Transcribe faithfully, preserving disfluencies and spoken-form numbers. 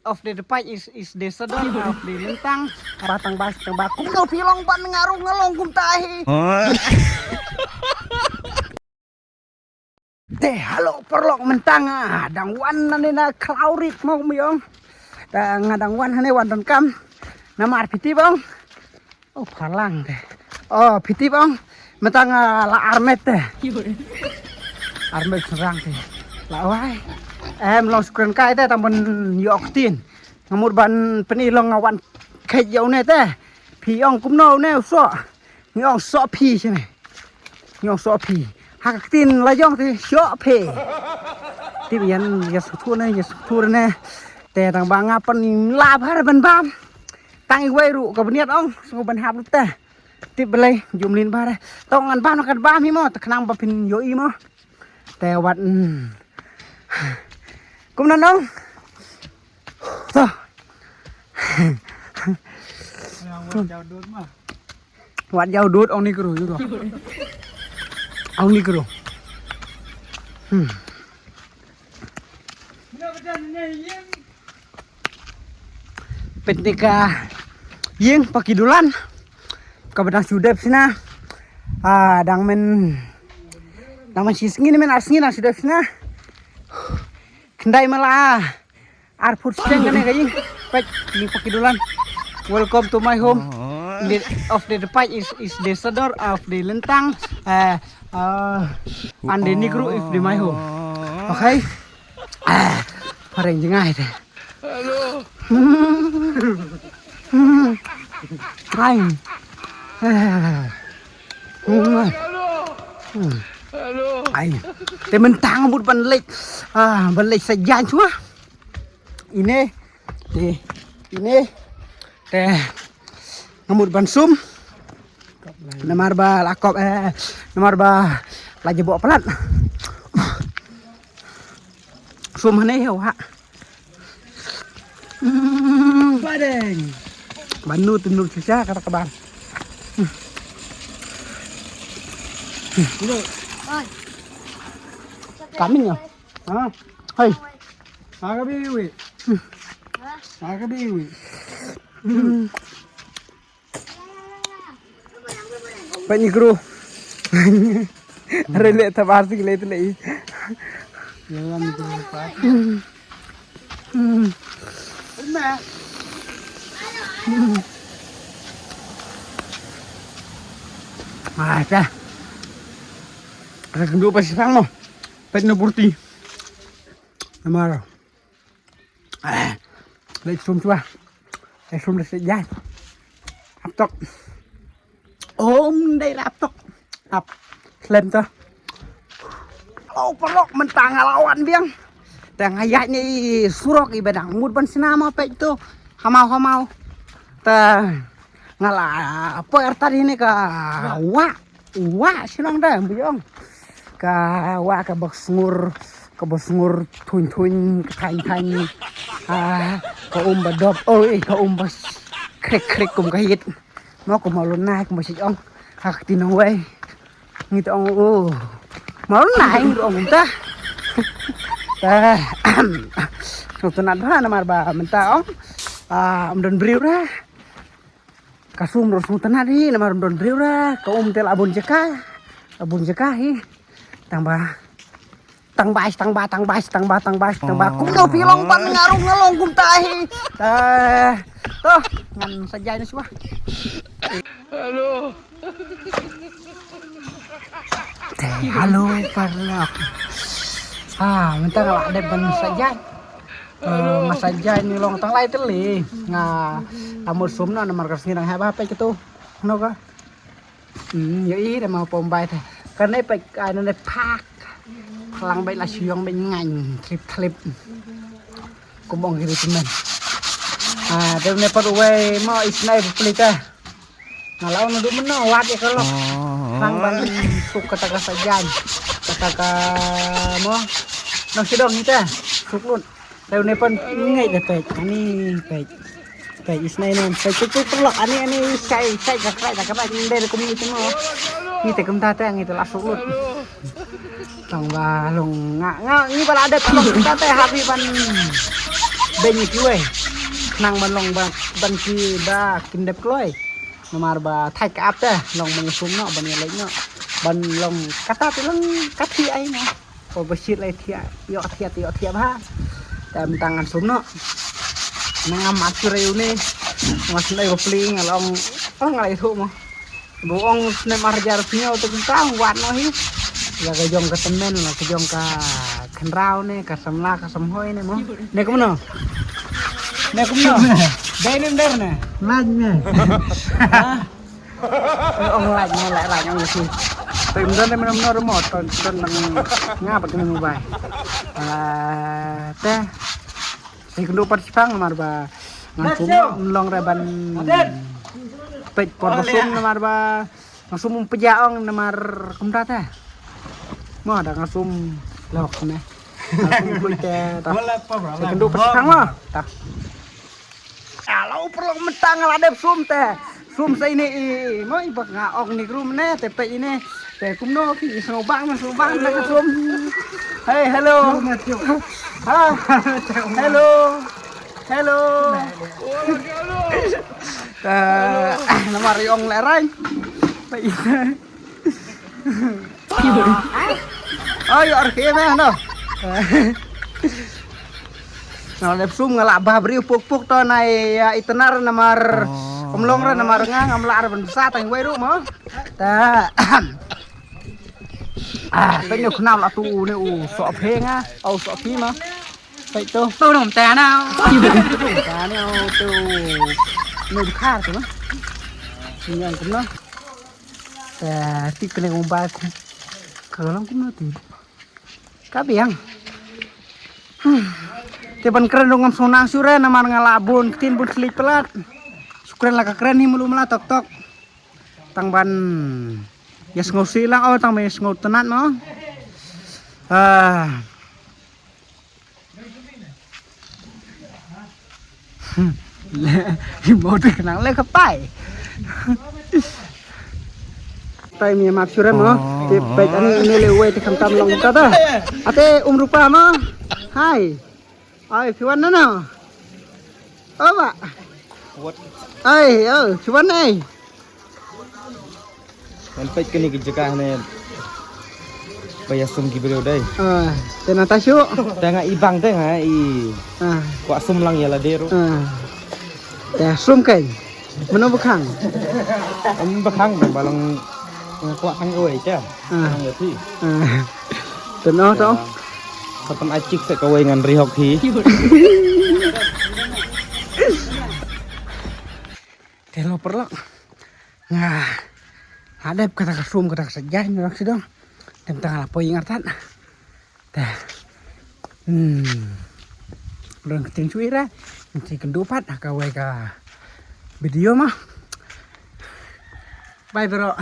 Of the depan is is the sador of the lentang. Batang bas tang ba kum no pilong ban ngarung ngalong kum tahi. Te halo paralok, mentang ah dang wan nane na klaurit mo myong. Dang dang wan hane wan don kam. Namar piti bong. Oh, phalang te. Oh, piti bong. Metang ah, la armet te. Armet serang te. La wai. Em long skren kai te tang ban yok tin. Ngamut ban peni long ngawan khet yau ne te. Phi ong kumno ne uso. Ngi ong so phi sini. Ngi ong so phi. Ha ka ktin la yong te so phi. Ti yan ya suthu ne ya suthu ne. Te tang ba nga pan la bhar ban bam. Tang i wei ru ka bniat ong, sngu ban hap lut te. Tip belai, jum lin bare. Tong an ban kan bam hi mo, te khnang ba phin yo i mo. Te wat. Kum nan ong. To. Wat jau dut ong ni kru ju to. Ong ni kru. Hmm. Pyntika ïing pa ki dulan. Ka ba dang shu dep sina. Ah, dang men dang men shi sngi ne men ar sngi dang shu dep sina. Khyndai mala ar phut seng kane ka ïing. Pek ïing pa ki dulan. Welcome to my home. The, of the, the page is is the sador of the lentang. Uh, uh, and the negro if the my home. Okay. Ah, pareng jngai te. Hello. Hai. Hello. Hello. Ai. Te mentang mut ban lek. Ah, ban lek sa jan chua. Ine. Te. Ine. Te. Ngamut ban sum. Namar ba la kop eh. Namar ba la jebok pelat. Sum hane heo ha. Badeng. Banu tenur sisa kata kabar. Kami ya. Ha? Hai. Aga biwi. Aga biwi. Pani kru. Rele tabar sik le tele. Jalan kru pat. Ai pa. Rek ndu pa sipang mo. Pet no burti. Namar. Lek sum chua. Lek sum lek sejai. Ap tok. Om dei rap tok. Ap. Slem to. Lo paralok mentang ngalawan biang. Tang ayat ni surok i badang mut ban sinama pek tu. Hamau hamau. Ta ngala apa arta ni ka wa. Wa sinong da bujong. Ka wa ka bak sngur ka bak sngur thun thun ka thain thain. Ah, ka um ba dop oi ka um ba krik krik kum ka hit. Mo ko malu nai ko masih ong. Hak tinong wei. Ngi tong o. Malu nai ngi ong ta. Ta. Sutnat ha namar ba menta ong. Ah, um don briu ra. Ka sum ro sutnat hi namar um don briu ra. Ka um tel abun jaka. Abun jaka hi. Tang ba. Tang bais tang ba tang bais tang ba tang bais tang ba kum no pilong ban ngarung ngalong kum tahi. Ta to ngan sajai na shuwa. Hello. Te hello paralok. Ha menta ka la dep ban sajai. Nga sajai ni long tang lai teli nga amur sum na namar ka sngi nang haba pe ketu. No ka. Hmm, yo i da ma pom bai te. Kane pek ai nane pak. Phalang bai la shu yong bai ngain trip trip. Kum ong kiri temen. Ah, dem ne pat uwei mo isnai pli te. Nga la ong du meno wat e kalok. Phalang ban suk kata ka sajan. Kata ka mo. Nang sidong ni te. Suk lut. Te une pon ngai de pek ani pek. Pek isnai non pek tu tu perlok ani ani sai sai ka krai ka krai ni de kum ni tu mo. Ni te kum ta te ngi te la suk lut. Tang ba long nga nga ni ba la de perlok ta te habi ban. Beiñ ïa kiwei. Khnang ban long ba, ban ki ba kin dep kloi. Namar ba thait ka ap te, long ban ïa sum noh, ban ïa leit noh. Ban long kata te long ka thiah ai noh. Ko ba shit lai thiah, ïoh thiah te ïoh thiah bha. Te mynta ngan sum noh. Nang am at shu rei une. Mas nai ba pling nga long, oh nga lai thuh mo. Ba ong snem ar hajar hynñiew te kumta ong wad noh hi. La ka jong ka tymmen, la ka jong ka khynraw ne, ka samla, ka samhoi ne mo. Ne kumno? Ne kumno? Dei ne der ne? Laj ne. Ha? Eh, ong laj ne, laj laj ong laj. Te ym don ne, ym don ne mo, ton ton dang nga pat kane mobile. Ah, te. Te kynduh pat shipang namar ba nga sum ym long re ban peit por ba sum namar ba nga sum ym peit ong namar kumta te. Mo da nga sum lok ne. Nga sum peit te ta. Te kynduh pat shipang mo. Ta. Alo perlu mentang la dep sum te. Sum sa ine i mo i bak nga ong ni krum ne te peit ine. Te kumno ki sngewbang sngewbang na sum. Hey, hello. Ha. Hello. Hello. Eh, namar i ong le rang. Peit ine. Oh, ïoh ar khie me no. Nga la dep sum nga la bah briew puk puk to nai, ah, i Tnar namar ym long re namar nga ngam lah re ban bsa tang wei ruh mo. Ta. Ah, peit ne khnam la tu ne u soh phe nga. Au soh phi mo. Peit to. Tu num ta na. Ta ne au tu. Nu khar tu mo. Nyang kumno. Ta tip kane mobile kum. Ka long kumno tip. Ka biang. Hmm. Te ban kren dong ngam sngewsih shuh re namar nga la bun ktien bun sliej palat. Shu kren la ka kren hi mulu mala tok tok. Tang ban ïa sngewsih lang oh tang ban ïa sngewtynnat mo. Ah. Mo te khnang le ka pai. Tai mi map shuren mo. Te peit ani ne le wei te khamtam long ta ta. Ate um rupa mo. Hai. Ai, phi wan na no. Oh ba. Ai, oh, phi wan ai. Ngan peit kane ka jaka ne. Ba ïa sum ki briew dei. Ah, te na ta shu. Te nga i bang te nga i. Ah. Kwah sum lang ïa lade ruh. Ah. Te sum kai. Mano ba khang. Em ba khang ba lang nga kwah tang oi te. Ah. Lang ïa phi. Ah. Te no to. Sa pan achik sa kawei ngan rihok hi. Te lo perlok. Nga. Hadep kata ka sum kata ka sajai nang sidong. Tem tang la poi ngartat. Te. Hmm. Ron keting chui ra. Nti kendu pat ha kawei ka video ma. Bye bro.